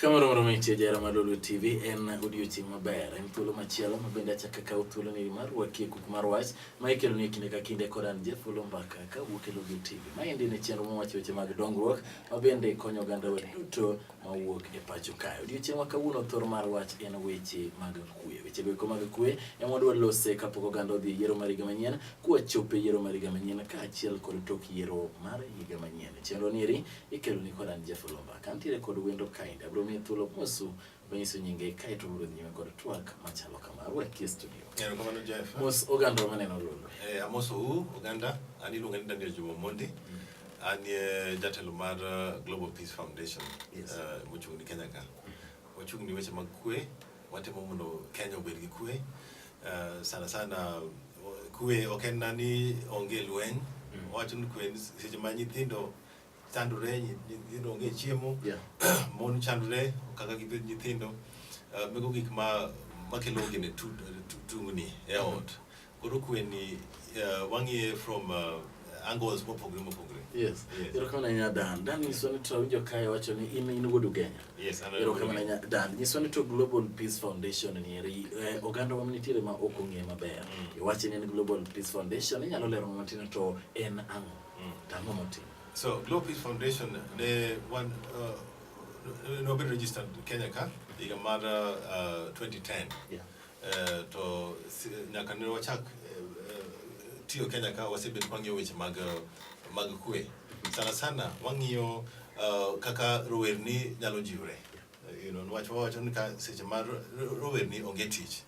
Kamoro moro mantie jahera mar Lolwe TV en odiochieng' maber, en thuolo machielo ma bende achako akawo thuolo ni mar rwaki e kuku mar wach ma ikeloni e kinde ka kinde kod an Jeff Oloo Mbaka kawuok e Lolwe TV. Maendi en chenro mawacho weche mag dongruok ma bende konyo oganda wa duto mawuok e pacho kae. Odiochieng' ma kawuono thor mar wach en weche mag kwe. Weche go eko mag kwe ema wadwa lose kapok oganda odhi e yiero mar higa manyien, kwachopo e yiero mar higa manyien kaachiel kod tok yiero mar higa manyien. Chenro ni eri ikeloni kod an Jeff Oloo Mbaka. Antiere kod wendo kaendi. Abiro miye thuolo mosu manyiso nyinge kaeto wabiro dhi nyime kod twak machalo kama. Arwaki e studio. Erokamano Jeff. Mos oganda maneno Lolwe. Amosou oganda, an iluonga ni Daniel Juma Omondi. An e jatelo mar Global Peace Foundation mochung' ni Kenya ka. Wachung' ni weche mag kwe, watemo mondo Kenya obed gi kwe. Sana sana kwe ok en na ni onge lweny. Wawacho ni kwe ni seche ma nyithindo chandore, nyithindo onge chiemo, mon chandore kaka gipidh nyithindo. Mago gik ma makelo gine tungni e ot. Koro kwe ni wang'iye from angles mopogore mopogore. Yes. Erokamano ahinya Dan. Dan nyiso ni to awinjo kae wacho ni in wuod Ugenya. Yes, an Erokamano ahinya Dan. Nyiso ni to Global Peace Foundation ni eri oganda wa nitiere ma ok ong'e maber. Iwacho ni en Global Peace Foundation, inyalo lero matin to en ang'o? To ang'o motimo? So Global Peace Foundation ne wan nobedo registered Kenya ka higa mar 2010. To nyaka ne wachak tiyo Kenya ka wasebedo ka wang'iyo weche mag kwe. Sana sana wang'iyo kaka rowerni nyalo jiwre. Niwach wawacho ni ka seche ma rowerni onge tich.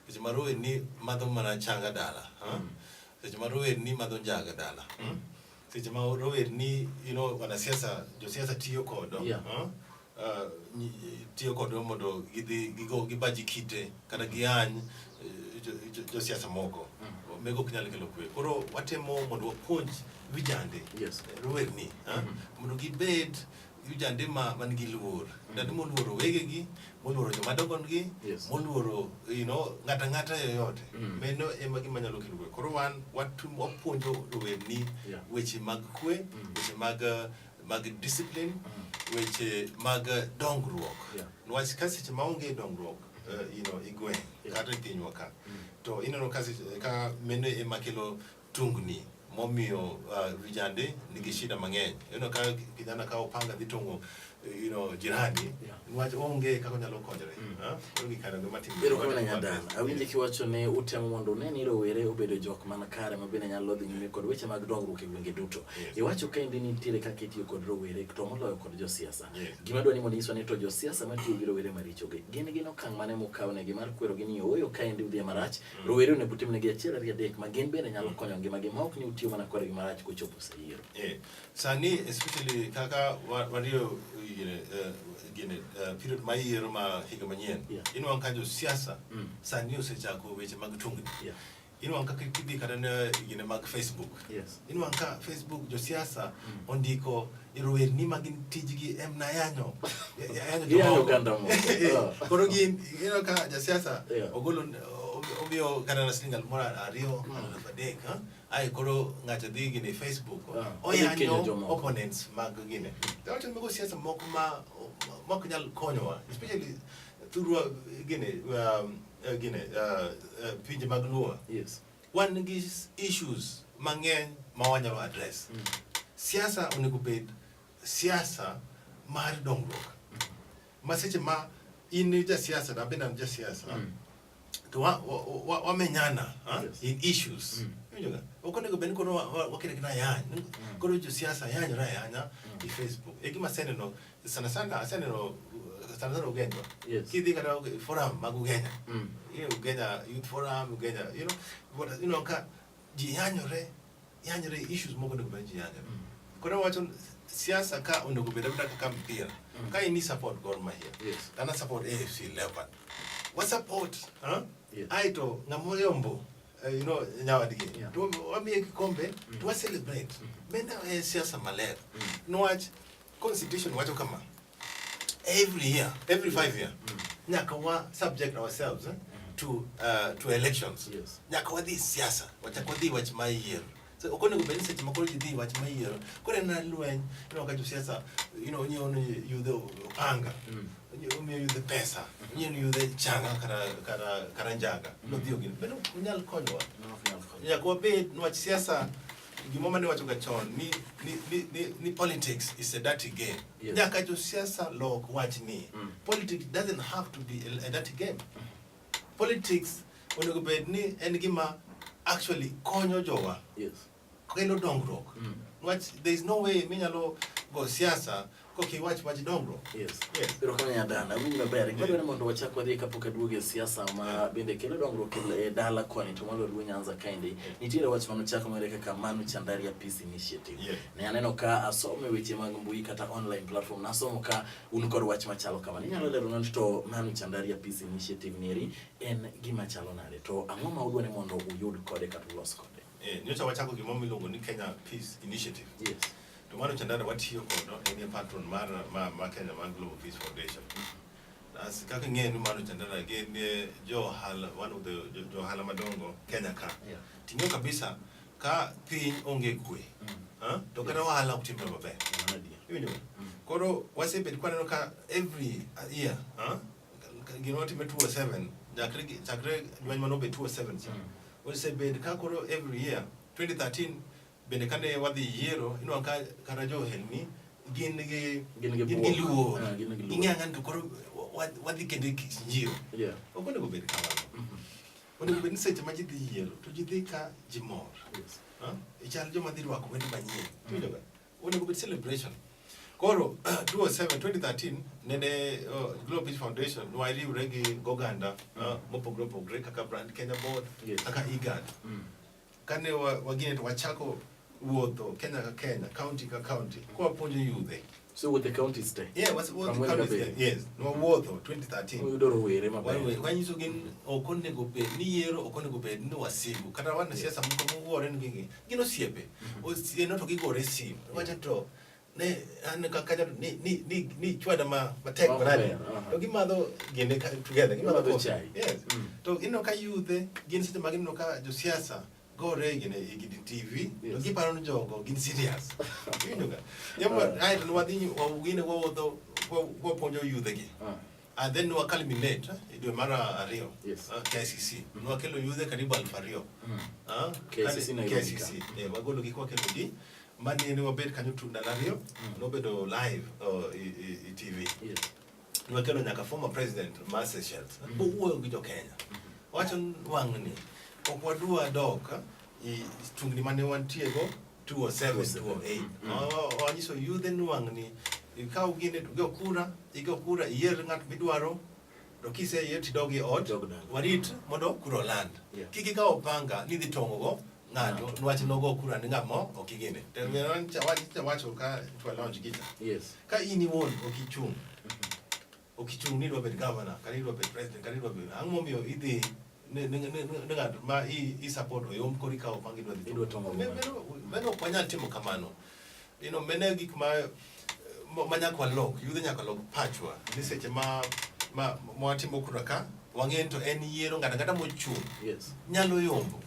Seche ma rowerni madho mana changa dala. Seche ma rowerni madho njaga dala. Seche ma rowerni, wanasiasa, josiasa tiyo kodo. Tiyo kodwa mondo gidhi gigo gibaji kite kata giyany josiasa moko. Mego ok nyal kelo kwe. Koro watemo mondo wapuonj vijande, rowerni, mondo gibed vijande man gi luor. Vijande moluoro wegegi, moluoro joma dongonegi, moluoro ng'ato ang'ata yoyote. Mano ema gima nyalo kelo kwe. Koro wan wapuonjo rowerni weche mag kwe, weche mag discipline, weche mag dongruok. Niwach ka seche maonge dongruok, e gweng' kata e pinywa ka, to ineno ka seche, ka mano ema kelo tungni momiyo vijande nigi shida mang'eny. Ineno ka kijana kawo panga dhi tong'o jirani, niwach onge kaka onyalo konyore. Koro gik kaka mago matimore. Erokamano ahinya Dan. Awinji kiwacho ni utemo mondo une ni rowere obedo jok man kare ma bende nyalo dhi nyime kod weche mag dongruok e gwenge duto. Iwacho kaendi ni nitiere kaka itiyo kod rowere to moloyo kod josiasa. Gima dwa ni mondo inyiswa ni to josiasa matiyo gi rowere marichogi gin okang' mane mukawo negi mar kwerogi ni ooyo kaendi udhi marach, rowere onego utimnegi achiel ariyo adek ma gin bende nyalo konyo ngimagi ma ok ni utiyo mana kodgi marach kochopo sa yiero. Sani especially kaka wariyo gine period mar yiero ma higa manyien, inwang'o ka josiasa sani osechako weche mag tungni. Inwang'o ka kidhi kata ne gine mag Facebook. Inwang'o ka Facebook josiasa ondiko rowerni ma gin tijgi em na yanyo. Yanyo Giyanyo jomoko. oganda moko. Koro gin ineno ka jasiasa ogolo omiyo kata na siling aluf moro ariyo, aluf adek, ha? Ai koro ng'ato dhi gine Facebook, oyanyo Odhi kenyo jomoko. opponents mag gine. To wacho ni mago siasa moko ma ok nyal konyowa, especially thurwa gine, gine, pinje mag Luo. Wan gi issues mang'eny ma wanyalo address. Siasa onego bed siasa mar dongruok. Ma seche ma in jasiasa na bende an jasiasa, to wamenyana, ha? In issues. Iwinjo ga? Ok onego bed ni koro wakere kina yany. Koro josiasa yanyore ayanya e Facebook. E gima aseneno sana sana, aseneno sana sana Ugenya. Kidhi kata forum mag Ugenya. Ugenya Youth Forum, Ugenya, what, ka ji yanyore, yanyore issues moko onego bed ni ji yanyore. Koro wacho siasa ka onego bed abeda kaka mpira. Ka in support Gor Mahia. Kana support AFC Leopard. Wa support, huh? Aito ng'ama oyombo, nyawadgi. To wamiye kikombe, to wa celebrate. Mano e siasa maler. Niwach constitution wacho kama, every year, every 5 year, nyaka wa subject ourselves to elections. Nyaka wadhi siasa, wachak wadhi wach mar yiero. So ok onego bed ni seche moko ji dhi wach mar yiero. Koro en lweny, ineno ka josiasa, onyiewo ni yudhe opanga. Omiyo yudhe pesa, omiyo yudhe changa kata njaga. Nodhi ogini. Bende ok onyal konyowa. Nyaka wabed niwach siasa gimoro mane iwacho ga chon ni politics is a dirty game. Yes. Nyaka josiasa lok wach ni politics doesn't have to be a dirty game. Politics onego bed ni en gima actually konyo jowa. Yes. Kelo dongruok. Niwach there is no way minyalo go siasa kok iwach wach dongruok. Yes. Yes. Erokamano Nyadana, awinji maber. Gima dwaro ni mondo wachak wadhi kapok aduogo e siasa ma bende kelo dongruok e dala koni to moloyo Luo Nyanza kaendi. Nitiere wach manochak mong'ere kaka Manu Chandaria Peace Initiative. Yes. Ne aneno ka asomo e weche mag mbui kata online platform, nasomo ka un kod wach machalo kama. Inyalo lerona ni to Manu Chandaria Peace Initiative nieri en gima chalo nade? To ang'o ma udwa ni mondo uyud kode kata ulos kode? Nyocha wachako gimoro miluongo ni Kenya Peace Initiative. Yes. To Manu Chandaria watiyo kodo, en e patron mar Kenya mar Global Peace Foundation. As kaka ing'eyo ni Manu Chandaria gin e jo ohala, one of the jo ohala madongo Kenya ka. Yeah. Ting'eyo kabisa ka piny onge kwe, ha? To kata ohala ok timre maber. Mano adier. Iwinjo? Koro wasebet kwaneno ka every year, ha? Gima watime 207, chakre lweny mane obet 207 cha. Osebet ka koro every year 2013 bende kane wadhi yiero inwang'o ka kata jo ohelni gin gi Gin gi gin gi buok. luor. Ah, gin gi luor. Ing'eyo ang'e ni to koro wadhi kendo e yiero. Yeah. Ok onego bed kamano. Onego bed ni seche ma ji dhi yiero to ji dhi ka ji mor. Yes. Ha? Ichal joma dhi rwako wende manyien. Iwinjo ga? Onego bed celebration. Koro 2007 2013 nene Global Peace Foundation nwariwre gi goganda mopogore opogore kaka Brand Kenya Board, Yes. kaka IGAD. Kane wagine to wachako wuotho Kenya ka Kenya, county ka county, kwapuonjo yudhe. So with the counties te? Yeah, was From the counties Wembley. te. Yes, nwawuotho 2013. Uyudo rowere maber. Wanyiso gin ok onego bed ni yiero ok onego bed ni wasigu. Kata wanasiasa moko mowuore ni gin osiepe. Osieno to gigore simu. Wacho to ne an kaka to ni chwada matek Maber, manade. aha. To gimadho gine ka together, gimadho Gimadho coffee. chai. Yes. To ineno ka yudhe gin seche ma gineno ka josiasa gore gine e gini TV, to Yes. giparo ni jogo gin serious. Iwinjo ga? Yamo ae to wadhi gine wawuotho wapuonjo yudhe gi. And then wa culminate e dwe mar ariyo. Yes. KICC. Nwakelo yudhe karibu aluf ariyo. KICC Nairobi KICC. ka. Wagolo gi kwakelo gi. Mani ne wabet kanyo tu ndalo ariyo, nobedo live i TV. Yes. Nwakelo nyaka former president mar Seychelles. Owuoyo gi jo Kenya. Wacho ni wang'ni ok wadwa dok i tungni mane wantiego 207, 208. Wanyiso yudhe ni wang'ni ikaw gine to igo kura, igo kura, iyier ng'at midwaro, to kiseyier tidog e ot, Idog dala. warit mondo kura oland. Yeah. Kik ikaw opanga ni idhi tong'o go ng'ato, Ng'ato. niwach nogo kura ni ng'ama ok igene. To wacho ka to launch gicha. Yes. Ka in iwuon ok ichung', ok ichung' ni idwa bet governor, kata idwa bet president, kata idwa bet, ang'o momiyo idhi ne ng'ato ma i support oyom koro ikawo opanga idwa dhi Idwa tong'o go. Meno ok wanyal timo kamano. You know, mano e gik ma nyaka walok, yudhe nyaka lok pachwa. Ni seche ma watimo kura ka, wang'e ni to en yiero ng'ato ang'ata mochung' Yes. nyalo yombo.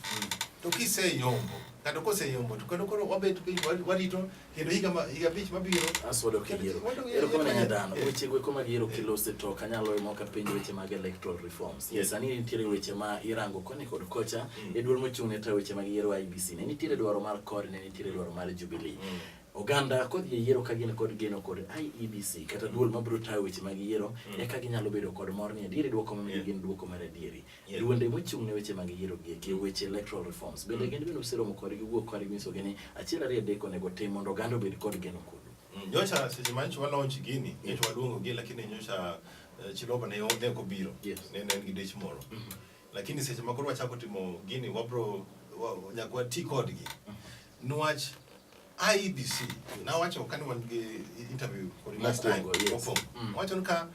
To kiseyombo, kata koseyombo, to kendo koro wabet piny, warito kendo higa abich mabiro. As wadok e Kendo yiero. wadok e yiero. Erokamano Nyadano. Yes. Weche go mag yiero kilose to ok anyal weyo ma ok apenj weche mag electoral reforms. Yes. Sani nitiere weche ma irango koni kod kocha e duol mochung' ne tayo weche mag yiero IEBC. Ne nitiere dwaro mar CORD, ne nitiere dwaro mar Jubilee. Oganda kodhi e yiero ka gin kod geno kod IEBC kata duol mabiro tayo weche mag yiero, eka ginyalo bedo kod mor ni adieri duoko ma Yeah. gin duoko mar adieri. Yeah. Duonde mochung' ne weche mag yiero gi eki, weche electoral reforms, bende gin bende useromo kodgi, wuok kodgi nyisogi ni achiel ariyo adek onego tim mondo oganda obed kod geno kodu. Nyocha seche ma nyocha wa launch gini, nyocha waluongo gi, lakini nyocha Chiloba ne ok obiro. Yes. Ne en gi dich moro. Lakini seche ma koro wachako timo gini, wabro nyaka wati kodgi. Niwach IEBC, nawacho kane wan gi interview kod last time, Mokwongo, yes. mokwongo. Wacho ni ka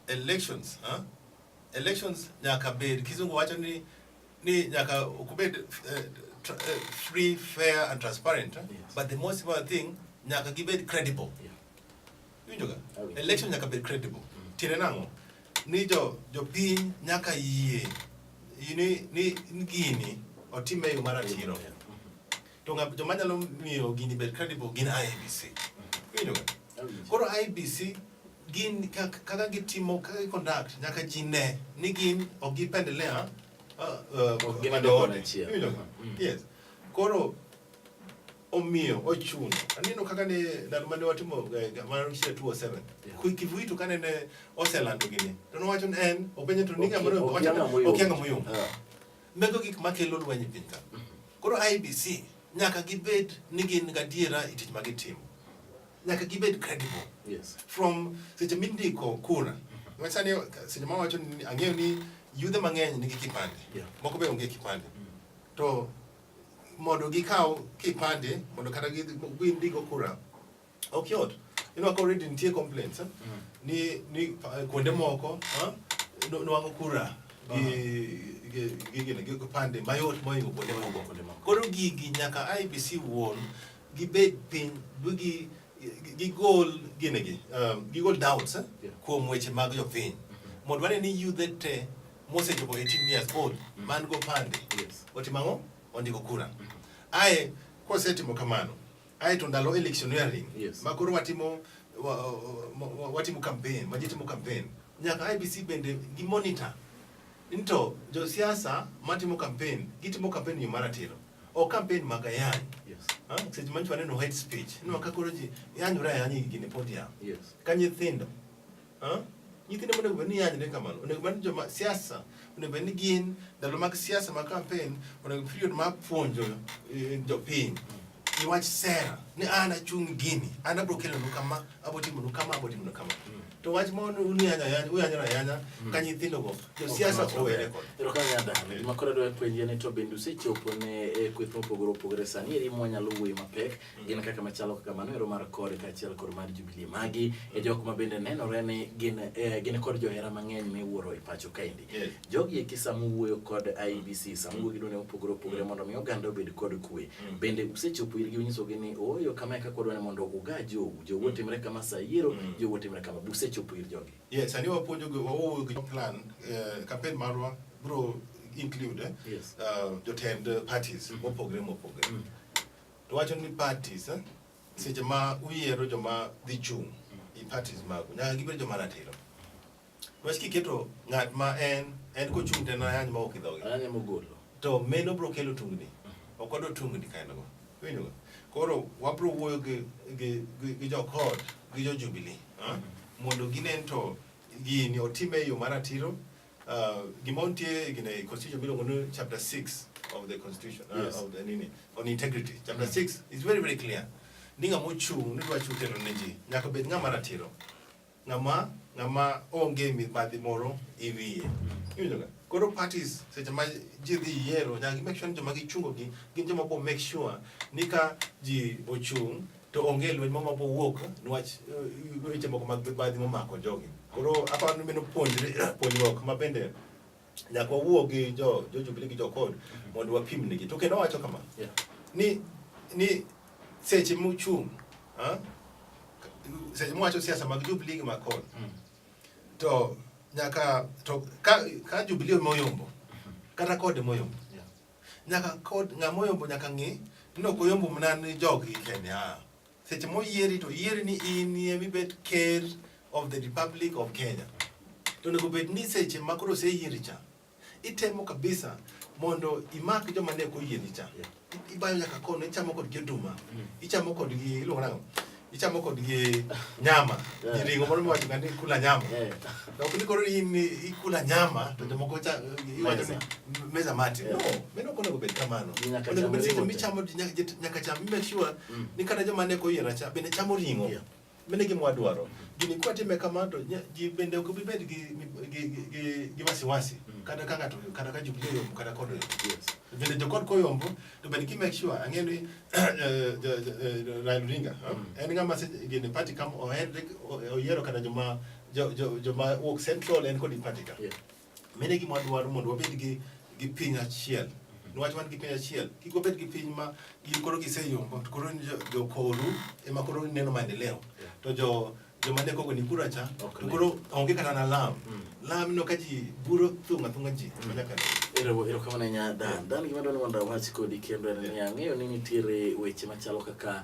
elections, huh? Elections nyaka bed, kizungu wacho ni nyaka ok obed free, fair and transparent, huh? Yes. But the most important thing, nyaka gibed credible. Yeah. Iwinjo ga? Awinjo. Election nyaka bed credible. Tiende nang'o? Ni jopiny nyaka yie ni gini otime e yo maratiro. Yeah. To joma nyalo miyo gini bed credible gin IEBC. Iwinjo ga? Awinjo. Koro IEBC Gin kaka gitimo, kaka gi conduct, nyaka ji ne ni gin ok gipendelea Ok gin pande kona ode. achiel. Iwinjo ka? Yes. Koro omiyo ochuno. Aneno kaka ne ndalo mane watimo mano chier 207. Kivuitu kane ne oselando gini. To nowacho ni en openje to ni ng'ama Okia owacho ng'ama oyombo. okia ng'ama oyombo. Ah. Mago gik makelo lweny e piny ka. Koro IEBC nyaka gibed ni gin gadiera e tich ma gitimo. Nyaka gibed credible. From seche mindiko kura. Nikech sani seche ma wacho ni ang'eyo ni yudhe mang'eny nigi kipande. Moko be onge kipande. To mondo gikaw kipande mondo kata gindiko kura ok yot. Ineno ka already nitie complaints ni kuonde moko nwang'o kura gi kipande mayot mohingo kuonde moko. Kuonde moko. Koro gigi nyaka IEBC wuon gibed piny gigol ginegi, gigol doubts kuom weche mag jopiny. Mondo wane ni yudhe te mosechopo 18 years old man go pande. Otimo ang'o? Ondiko kura. Ae kosetimo kamano, ae to ndalo electioneering ma koro watimo campaign, ma ji timo campaign. Nyaka IEBC bende gi monitor. Nto josiasa matimo campaign, gitimo campaign yo maratiro. Ok campaign mag ayany. Seche ma waneno hate speech, ineno ka koro ji yanyore ayanya gi gini podium. Ka nyithindo. Nyithindo monego bed ni yanyre kamano. Onego bed ni joma siasa, onego bed ni gin ndalo mag siasa mag campaign, onego period mar puonjo jopiny. Iwach sera ni an achung' gini, an abro kelonu kama, abro timonu kama, abro timonu kama. To wach ma uyanya ayanya, uyanyore ayanya ka nyithindo go, josiasa owere kod. Erokamano Nyadala. Gima koro adwa penji ni to bende usechopo ne kweth mopogore opogore sani eri mwanyalo wuoyo mapek gin kaka machalo kaka mano ero mar CORD kaachiel kod mar Jubilee. Magi e jok ma bende nenore ni gin kod johera mang'eny miwuoro e pacho kaendi. Jogi eki sama uwuoyo kod IEBC, sama uwuoyo gi duonde mopogore opogore mondo mi oganda obed kod kwe. Bende usechopo irgi unyisogi ni ooyo kama e kaka wadwa ni mondo uga jou, jou otimre kama sa yiero, jou otimre kama. Be usechopo ir jogi? Yes, sani wapuonjo gi, wawuoyo gi plan, campaign marwa bro include jotend parties mopogre mopogre. To wacho ni parties, seche ma uyiero joma dhi chung' i parties magu, nyaka gibed joma ratiro. Wach kiketo ng'at ma en kochung' to en ayany ma ok e dhoge. Ayany mogolo. To meno bro kelo tungni. Ok wadwa tungni ka en go. Iwinjo ga? Koro wabro wuoyo gi jo CORD, gi jo Jubilee, mondo ginen to gini otime e yo maratiro. Gima nitie gine constitution miluongo ni chapter 6 of the constitution, of the nini, on integrity. Chapter 6 is very very clear. Ni ng'ama ochung' ni dwa chung' telo ne ji, nyaka bed ng'ama ratiro. Ng'ama onge mibadhi moro e wiye. Iwinjo ga? Koro parties seche ma ji dhi yiero nyaka gi make sure ni joma gichungo gi gin joma bo make sure ni ka ji ochung' to onge lweny moro ma bo wuok niwach weche moko mag mibadhi momako jogi. Koro aparo ni mano puonjruok ma bende nyaka wawuo gi jo Jubilee gi jo CORD mondo wapim negi. To kendo wacho kama, ni seche muchung', seche mwacho siasa mag Jubilee gi mag CORD, to nyaka to ka Jubilee moyombo kata CORD moyombo, nyaka CORD ng'ama oyombo nyaka ng'e ni ok oyombo mana ni jogi kende. Seche moyieri to yieri ni in emibet ker of the Republic of Kenya. To onego bed ni seche ma koro oseyieri cha, itemo kabisa mondo imak joma ne ok oyieni cha. Ibayo nyaka kono, ichamo kodgi oduma, ichamo kodgi, iluongo nang'o? Ichamo kodgi nyama. Ring'o moro miwacho ga ni kula nyama. To ok ni koro in ikula nyama to jomoko cha iwacho ni meza mate. No, meno ok onego bed kamano. Ji nyaka Onego cham bed seche ring'o te. michamo ji nyaka cham, make sure ni kata joma ne ok oyiera cha bende chamo ring'o. Mano e gima wadwaro. Gini kwatime kama to ji bende ok bi bed gi wasiwasi. Kata ka ng'ato, kata ka Jubilee oyombo, kata CORD oyombo. Bende jo CORD koyombo, to bende ki make sure, ang'eyo ni, Raila Odinga, en ng'ama gini party kama oher, oyiero kata joma wuok Central en kod party ka. Mano e gima wadwaro mondo wabed gi piny achiel. Niwach wan gi piny achiel, kik wabed gi piny ma gin koro giseyombo, to koro jokoru ema koro neno maendeleo. To joma ne kogoni kura cha, Ok to ne. koro onge kata na lam. Lam no ka ji buro thung' athung'a ji, nyaka ne. Erokamano ahinya Dan. Dan, gima adwaro ni mondo awach kodi kendo en ni ang'eyo ni nitiere weche machalo kaka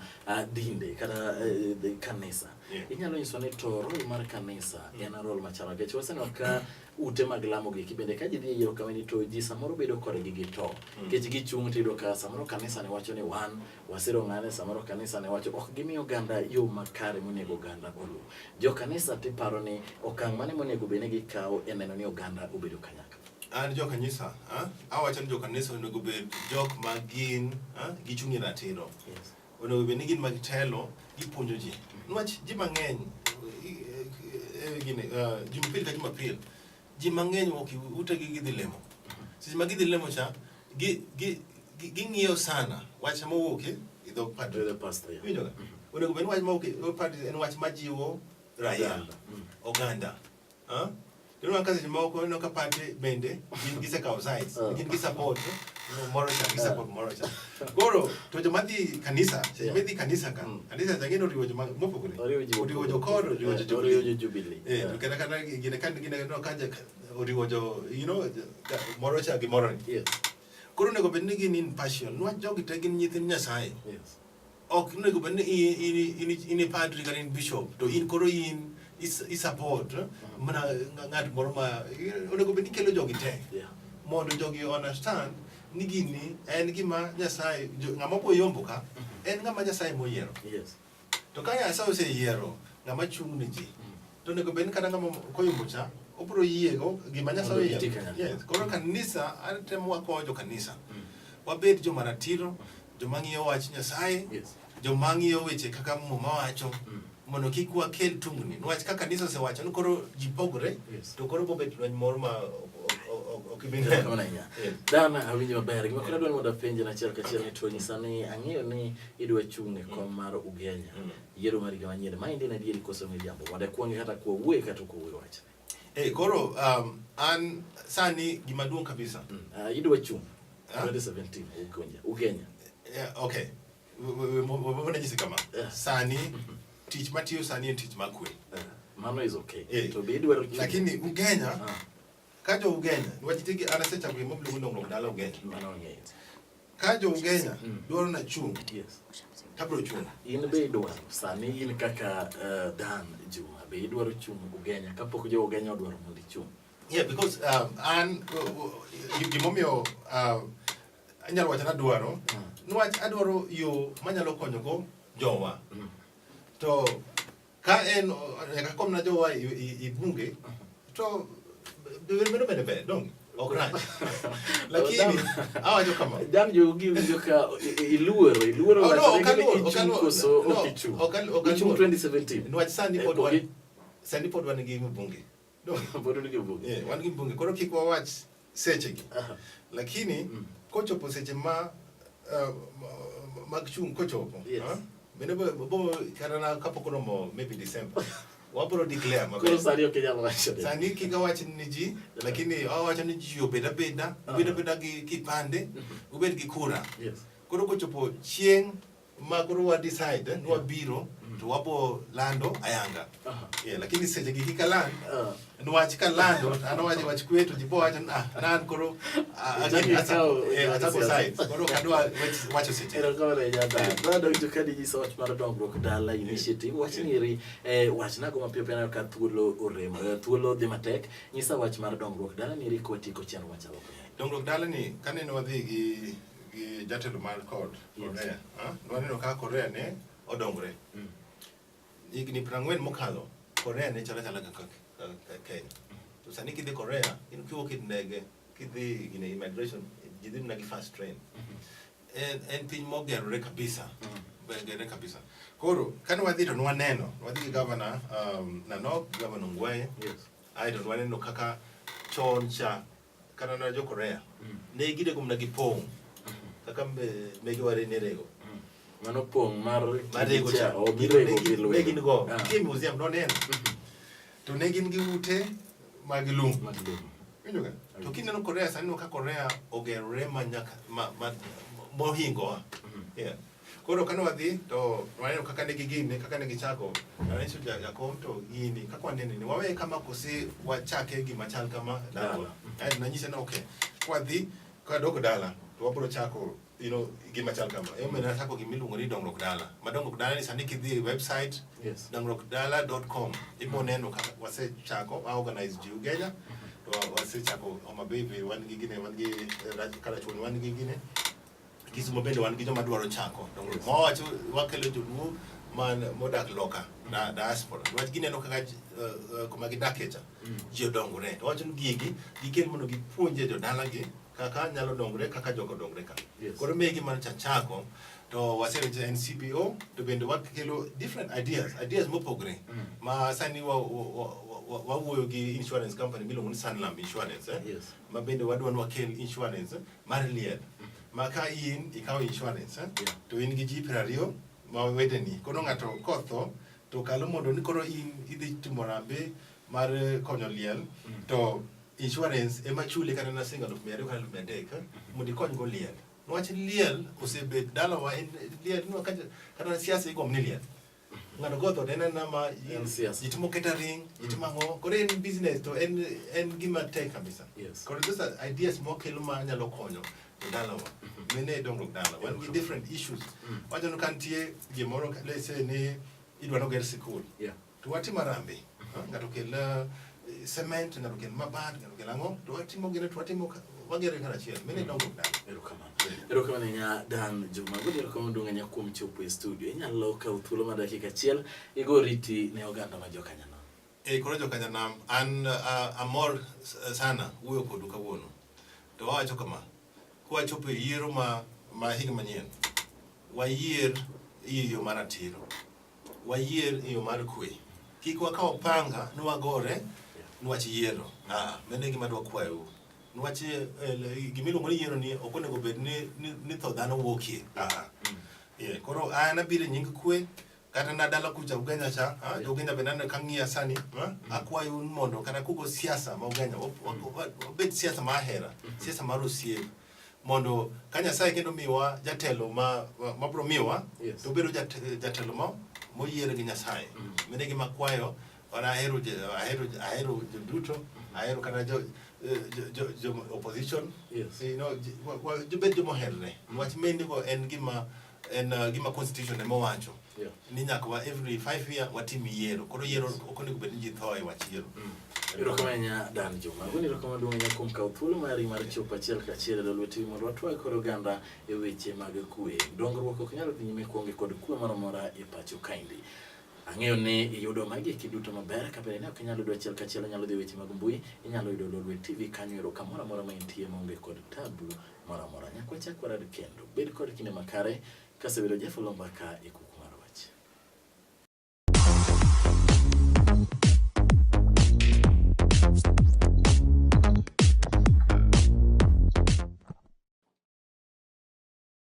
dinde kata kanisa. Inyalo nyiso ni to role mar kanisa en role machalo nikech waseneno ka ute mag lamo gi bende ka ji dhi e yiero kamani to ji samoro bedo kodgi gi to nikech gichung' to iyudo ka samoro kanisa ne wacho ni wan wasiro ng'ane, samoro kanisa ne wacho ok gimiyo oganda yo makare monego oganda oluw. Jo kanisa tiparo ni okang' mane monego bed ni gikawo e neno ni oganda obedo kanyakla? An jo kanisa, awacho ni jo kanisa onego bed jok ma gin gichung' e ratiro. Onego bed ni gin mag telo, gipuonjo ji. Niwach ji mang'eny, gini, Jumapil ka Jumapil, ji mang'eny wuok utegi gidhi lemo. Seche ma gidhi lemo cha, ging'iyo sana wach mowuok e dhog padri. The pastor, yeah. Iwinjo ga? Onego bed ni wach mowuok e dhog padri en wach majiwo raia, oganda. Ineno ka seche moko ineno ka padri bende gin gisekawo sides, gin gi support moro cha, gi support moro cha. Koro to joma dhi kanisa, seche midhi kanisa ka, kanisa cha gin oriwo joma mopogore. Oriwo jo CORD, oriwo jo Oriwo jo Jubilee. To kata kata gine ka gine no ka oriwo jo, you know, moro cha gi moro ni. Koro onego bed ni gin impartial, niwach jogi te gin nyithind Nyasaye. Ok onego bed ni in padri kata in bishop, to in koro in i support mana ng'at moro ma onego bed ni kelo jogi te. Mondo jogi understand ni gini en gima Nyasaye, ng'ama biro yombo ka, en ng'ama Nyasaye moyiero. To ka Nyasaye oseyiero ng'ama chung' ne ji, to onego bed ni kata ng'ama koyombo cha, obiro yiego gima Nyasaye Mondo oyiero. gitii kanyakla. Yes. Koro kanisa, atemo wakowo jo kanisa. Wabed joma ratiro, joma ng'iyo wach Nyasaye, joma ng'iyo weche kaka Muma wacho, mondo kik wakel tungni. Niwach ka kanisa osewacho ni koro ji pogore, to koro bobet lweny moro ma ok ibi neno. Erokamano ahinya. Dana, awinjo maber. Gima koro adwaro ni mondo apenji en achiel kachiel ni to nyisa ni ang'eyo ni idwa chung' e kom mar Ugenya. Yiero mar higa manyien. Maendi en adieri koso miriambo? Mondo akwonge kata kwa wuoye kata ok wawuoye wachne. Koro, an sani gima duong' kabisa. Idwa chung' 2017 Ugenya. Ugenya. Yeah, okay. Wabona nyisi kama. Sani tich matiyo sani en tich mar kwe. Mano is okay. To be idwaro chung'. Lakini Ugenya, ka jo Ugenya, niwach nitie gi an asechako gima iluongo ni dongruok dala Ugenya. Mano ang'eyo. Ka jo Ugenya dwaro na chung', tabiro chung'. In be idwaro sani in kaka Dan Juma, be idwaro chung' Ugenya kapok jo Ugenya odwaro mondo ichung'? Yeah, because an gimomiyo anyalo wacho ni adwaro, niwach adwaro yo manyalo konyogo jowa. To ka en nyaka komna jowa i bunge, to mano bende ber, donge? Ok rach. Lakini awacho kama. Dan jogi winjo ka iluoro, iluoro Oh, no, wacho ni ok aluor, ok ichung' aluor. koso No, ok ichung'. ok ok Ichung' aluor. 2017. Niwach sani pod wan gi mbunge. Donge? Pod wan gi mbunge. Yeah, wan gi mbunge. Koro kik wawach sechegi. Lakini kochopo seche ma mag chung' kochopo, Bende bo kata na kapok oromo maybe December. Wabro declare maber. Koro sani ok inyal wacho. Sani kik awach ni ji, lakini awacho ni ji obed abeda, obed abeda gi kipande, obed gi kura. Koro kochopo chieng' ma koro wa decide ni wabiro to wabo lando ayanga. Yeah, lakini seche gi kik aland, niwach kalando, an awacho wach kwe to ji bo wacho ni, nan koro, Ichako ikawo achako siasa. sides. Koro ok adwa wacho seche. Erokamano ahinya, Dan. Nadonjo ka dinyisa wach mar dongruok dala initiative. Wach ni eri, wachnago mapiyo piyo aneno ka thuolo orem, thuolo dhi matek. Nyisa wach mar dongruok dala ni eri kwatieko chenro machalo kama. Dongruok dala ni kanene wadhi gi jatelo mar CORD, Korea, nwaneno ka Korea ne odongre. Higni 40 mokalo, Korea ne chalo achala kaka Kenya. To sani kidhi Korea, in kiwuok e ndege, kidhi gine immigration, ji dhi mana gi fast train. En piny mogerore kabisa. Mogerore kabisa. Koro, kane wadhi to nwaneno, nwadhi gi governor, Nanok, governor Ongwae. Aeto nwaneno kaka chon cha, kata na jo Korea, ne girego mana gi pong', kaka megewa ne rego. Mano pong' mar Mar rego cha, cha. o girego gi lwedo. Ne gin go. Nitie museum, noneno. To ne gin gi ute mag lum. Mag lum. Winjo ga? To kineno Korea sani, ineno ka Korea ogerore ma nyaka, ma, ma, mohingowa. Yeah. Koro kane wadhi to waneno kaka ne gigine, kaka ne gichako. Anyiso jakom to gini, kaka wanene ni wawe kama kose wachake gima chal kama dala. Nanyise ni okay. Kwadhi kwadok dala to wabiro chako gima chal kama. Emomiyo nachako gima iluongo ni dongruok dala. Ma dongruok dala ni sani kidhi e website Yes. dongruokdala.com ibiro neno kaka wasechako wa organize ji Ugenya to wasechako Homa Bay be wan gi gine wan gi Karachuonyo wan gi gine Kisumo bende wan gi joma dwaro chako dongruok. Yes. Mawacho wakelo joluo man modak loka na diaspora. Niwach gineno kaka kuma gidakie cha ji odongore. To wacho ni gigi gikel mondo gipuonje jodalagi kaka nyalo dongore kaka jogo dongore ka. Yes. Koro megi mane chachako to wasebedo en CBO to bende wakelo different ideas, ideas mopogore ma sani wawuoyo gi insurance company miluongo ni Sanlam Insurance eh? Yes. Ma bende wadwa ni wakel insurance mar liel ma ka in ikawo insurance eh? Yeah. To in gi ji 20 ma wedeni koro ng'ato kotho to kalo mondo ni koro in idhi timo rambe mar konyo liel to insurance ema chuli kata na siling 200,000 kata 300,000 mondo ikony go liel. Niwach liel osebet dalawa en liel niwach kata siasa igombo ni liel. Ng'ato kotho to en anena ma En siasa. ji timo catering, ji timo ang'o, koro en business to en gima tek kabisa. Yes. Koro those are ideas mokelo ma nyalo konyo dalawa. Mene dongruok dala. Wan gi different issues. Wacho ni ka nitie gimoro let's say ni idwa noger sikul. Yeah. To watimo harambee. Ng'ato okel cement, ng'ato okel mabat, ng'ato okel ang'o, to watimo gine to watimo wagere karachiel. Mene dongruok dala. Erokamano. Erokamano ahinya Dan Juma. Goni erokamano maduong' ahinya kuom chopo e studio. Inyalo kawo thuolo mar dakika achiel igo oriti ne oganda ma jokanyanam. Koro jokanyanam, an amor sana wuoyo kodu kawuono. To wawacho kama, kwachopo e yiero ma higa manyien, wayier e yo mar ratiro. Wayier e yo mar kwe. Kik wakaw panga ni wagore niwach yiero. Mano e gima adwa kwayou. Niwach gima iluongo ni yiero ni ok onego bed ni tho dhano wuokie. Koro an abiro e nying kwe, kata na dala kucha Ugenya cha, jo Ugenya bende aneno ka ng'iya sani, akwayou mondo kata kugo siasa ma Ugenya, obed siasa mar hera, siasa mar osiep. Mondo ka Nyasaye kendo miwa jatelo ma biro miwa, Yes. to obedo jatelo moyier gi Nyasaye. Mano e gima akwayo, an ahero jo duto, ahero kata jo opposition. Yes. Jobed joma oherre. Niwach mendego en gima constitution ema owacho. Yeah. Ni nyaka wa every 5 year watim yiero. Koro yiero ok onego bed ni ji tho e wach yiero. Erokamano ahinya Dan Juma. Agoni erokamano maduong' ahinya kuom kawo thuolo mari mar chopo achiel kachiel e Lolwe TV mondo watwag kod oganda e weche mag kwe. Dongruok ok nyal dhi nyime kuonge kod kwe moro amora e pacho kaendi. Ang'eyo ni iyudo magi eki duto maber, ka bende ne ok inyal yudo achiel kachiel inyalo dhi e weche mag mbui, inyalo yudo Lolwe TV kanyo ero kamoro amora ma intie maonge kod tabu moro amora. Nyaka wachak warad kendo. Bed kod kinde makare kasebedo Jeff Oloo Mbaka e kuku.